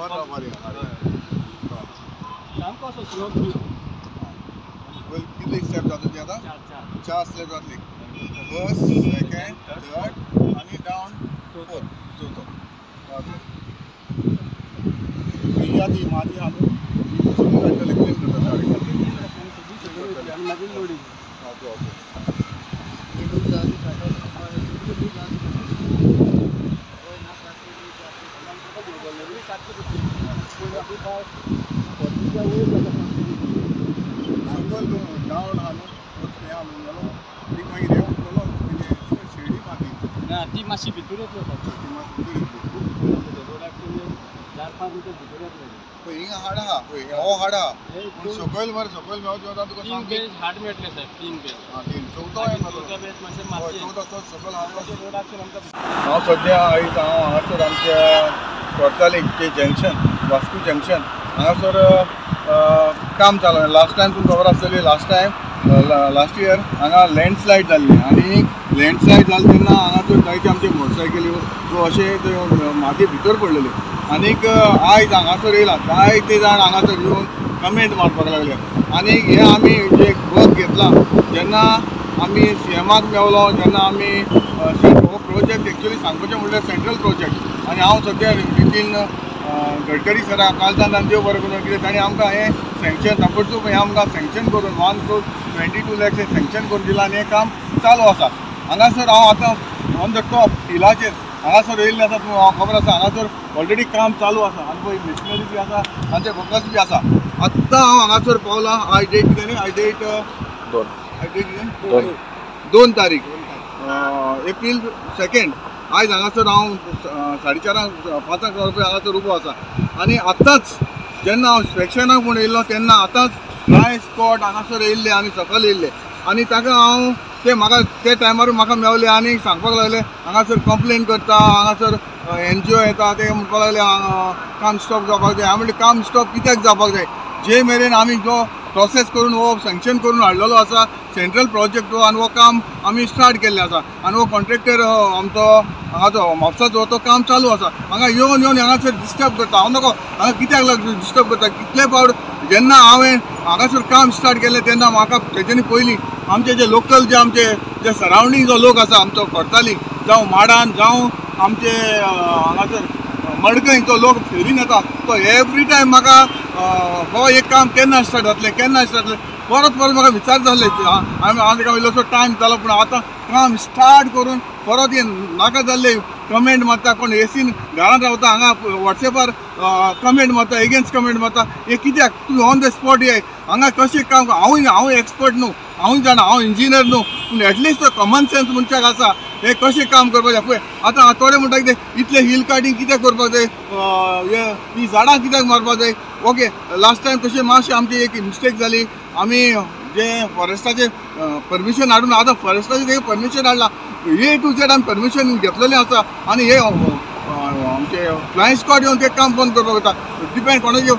सामको असो स्लोप. कितले स्टेप जाता ती आतां? 4 स्टेप जातली. फर्स्ट, सेकंड, थर्ड आनी डावन फोर्थ, चवथो. ही आतां ही माती आहा न्हू ही सगळी काडटले, क्लीन करता. आनी मागीर लोडींग. Okay okay. सकयल डावन आहा न्हू हें आहा न्हू ती मागीर हें उरतलो म्हणजे शेडी माती ना ती मातशी भितर येतली. ती मातशी भितर येतली. खूब भितर येतली. रोडाक 4-5 मिटर भितर येतली. पळय हिंगा हाड आहा, पळय हो हाड आहा, पूण सकयल मरे सकयल मेळचो वता तुका. 3 बेज हाड मेळटले साहेब, 3 बेज. आं 3 चवथो चवथो बेज मातशें मातशें चवथो तो सकयल हाड. रोडाक आमकां. हांव सद्या आयज हांव हांगासर आमच्या कोर्तालीचे जंक्शन, वास्को जंक्शन हांगासर काम चालू. लास्ट टायम तुमकां खबर आसतली, लास्ट टायम लास्ट इयर हांगा लँडस्लायड जाल्ली आनी लँडस्लायड जाली तेन्ना हांगासर जायते आमचे मोटरसायकली अशे माती भितर पडलेली. आनीक आयज हांगासर येयला जायते जाण हांगासर येवन कमेंट मारपाक लागले. आनी हे आमी जे वर्क घेतला जेन्ना आमी सीएमाक मेवलो, जेन्ना आमी हो प्रोजेक्ट एक्चुअली सांगपाचें म्हणल्यार सेंट्रल प्रोजेक्ट. आनी हांव सद्या नितीन गडकरी सराक कालच्यान तांणी देव बरें करून कितें तांणी आमकां हें सँक्शन ताबडतोब हें आमकां सँक्शन करून 1,22,00,000 हें सँक्शन करून दिलां आनी हें काम चालू आसा. हांगासर हांव आतां ऑन the top हिलाचेर हांगासर येयल्लें आसा, तुमकां खबर आसा हांगासर ऑलरेडी काम चालू आसा आनी पळय मिशनरी बी आसा, तांचे वर्कर्स बी आसा. आत्तां हांव हांगासर पावलां. आयज डेट कितें न्ही? आयज डेट 2 तारीख एप्रील 2. आयज हांगासर हांव 4:30 5 रुपया हांगासर उबो आसा. आनी आत्तांच जेन्ना हांव इन्स्पेक्शनाक म्हूण येयल्लो तेन्ना आतांच फ्लाय स्कॉट हांगासर येयल्ले आनी सकयल येयल्ले आनी ताका हांव ते म्हाका ते टायमार म्हाका मेवले आनी सांगपाक लागले हांगासर कंप्लेन करता, हांगासर एनजीओ येता, ते म्हणपाक लागले काम स्टॉप जावपाक जाय. हांवें म्हणलें काम स्टॉप कित्याक जावपाक जाय? जे मेरेन आमी जो प्रोसेस करून हो सँक्शन करून हाडलेलो आसा सेंट्रल प्रोजेक्ट हो आनी हो काम आमी स्टार्ट केल्लें आसा आनी हो कॉन्ट्रॅक्टर आमचो हांगाचो म्हापसाचो तो काम चालू आसा. हांगा येवन येवन हांगासर डिस्टर्ब करता. हांव नको हांगा कित्याक लागून डिस्टर्ब करता? कितले फावट जेन्ना हांवें हांगासर काम स्टार्ट केलें तेन्ना म्हाका तेज्यानी पयलीं आमचे जे लोकल जे आमचे जे सरावंडींग जो लोक आसा आमचो कोर्ताली जावं माडान जावं आमचे हांगासर मडकय तो लोक फेरीन येता तो एवरी टायम म्हाका बाबा एक काम केन्ना स्टार्ट जातलें, केन्ना स्टार्ट जातलें परत परत म्हाका विचार जाल्ले. हांवें ताका इल्लोसो टायम जालो पूण आतां काम स्टार्ट करून परत हे नाका जाल्ले कमेंट मारता. कोण एसीन घरांत रावता हांगा वॉट्सएपार कमेंट मारता, एगेन्स्ट कमेंट मारता. हे कित्याक? तुमी ऑन the spot येय हांगा कशें काम. हांवूय हांव एक्सपर्ट न्हू, हांवूय जाणा, हांव इंजिनियर न्हू, पूण एटलिस्ट तो कॉमन सेन्स मनशाक आसा हें कशें काम करपाचें. पळय आतां थोडे म्हणटा कितें इतलें हिल कार्टींग कित्याक करपाक जाय, ही झाडां कित्याक मारपाक जाय. ओके लास्ट टायम तशें मातशें आमची एक मिस्टेक जाली. आमी जे फॉरेस्टाचें परमिशन हाडून आतां फॉरेस्टाचें तें परमिशन हाडलां, ए टू झेड आमी परमिशन घेतलेलें आसा. आनी हे आमचे फ्लायंग स्क्वॉड येवन तें काम बंद करपाक वता. डिपेंड कोणाचें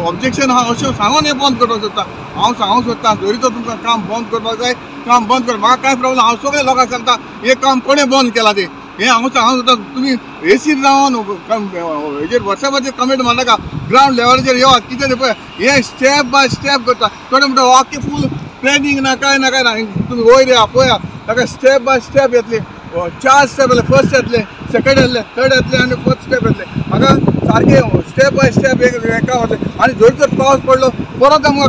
ऑब्जेक्शन आहा अशें सांगून हें बंद करपाक सोदता. हांव सांगूंक सोदता जरी तर तुमकां काम बंद करपाक जाय काम बंद कर, म्हाका कांय प्रॉब्लम. हांव सगळ्या लोकांक सांगता हें काम कोणें बंद केलां तें हें हांव सांगूंक सोदता. तुमी एसीर रावन हेजेर वॉट्सएपाचेर कमेंट मारनाका, ग्रावंड लेवलाचेर येवात कितें तें पळय. हें स्टेप बाय स्टेप करता. थोडे म्हणटा आख्खें फूल प्लॅनिंग ना कांय ना कांय ना. तुमी वयर येया पळया ताका स्टेप बाय स्टेप येतली. 4 स्टेप येतले, फर्स्ट येतले, सेकंड येतले, थर्ड येतले आनी फोर्थ स्टेप येतले. म्हाका सारकें स्टेप बाय स्टेप एक हेका वतलें. आनी जर तर पावस पडलो परत आमकां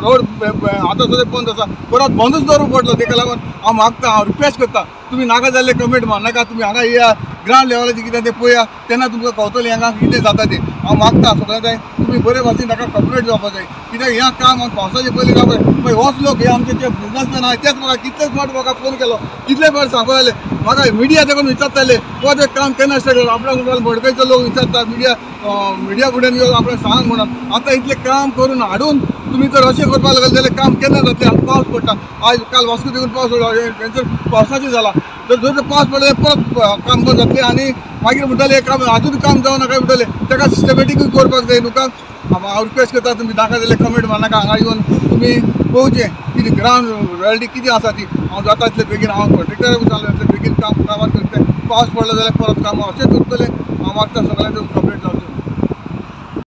रोड आतां सुद्दां बंद आसा, परत बंदूच दवरूंक पडलो. तेका लागून हांव मागता, हांव रिक्वेस्ट करता तुमी नाका जाल्ले कमेंट मारनाका. तुमी हांगा येया ग्रावंड लेवलाचेर कितें तें पळया, तेन्ना तुमकां कळटलें हांगा कितें जाता तें. हांव मागता सगळ्यांक जाय तुमी बरे भाशेन ताका कॉपरेट जावपाक जाय. कित्याक हें काम पावसाचे पयलीं जावपाक जाय. पळय होच लोक हे आमचे जे बिजनसमॅन आहा तेच म्हाका कितले फावट म्हाका फोन केलो, कितले फावट सांगपाक लागले म्हाका. मिडिया तेका विचारताले हो तें काम केन्ना स्टार्ट जालें. आपणाक मडकयचो लोक विचारता मिडिया मिडिया फुडें येवन आपणाक सांग म्हणून. आतां इतलें काम करून हाडून तुमी जर अशें करपाक लागले जाल्यार काम केन्ना जातलें? आतां पावस पडटा, आयज काल वास्को देखून पावस पडलो, थंयसर पावसाचें जाला. तर जर पावस पडलो परत काम बंद जातलें आनी मागीर म्हणटाले काम आजून काम जावना काय म्हणटाले. ताका सिस्टमॅटिकूय करपाक जाय न्हू काम. हांव रिक्वेस्ट करता तुमी नाका जाल्यार कमेंट मारनाका. हांगा येवन तुमी पळोवचें कितें ग्रावंड रियलिटी कितें आसा ती. हांव जाता तितले बेगीन हांव कॉन्ट्रेक्टराकूय सांगलें तितले बेगीन काम काबार करता. पावस पडलो जाल्यार परत काम अशेंच उरतलें. हांव मागता सगळ्यांक कॉपरेट जावचें.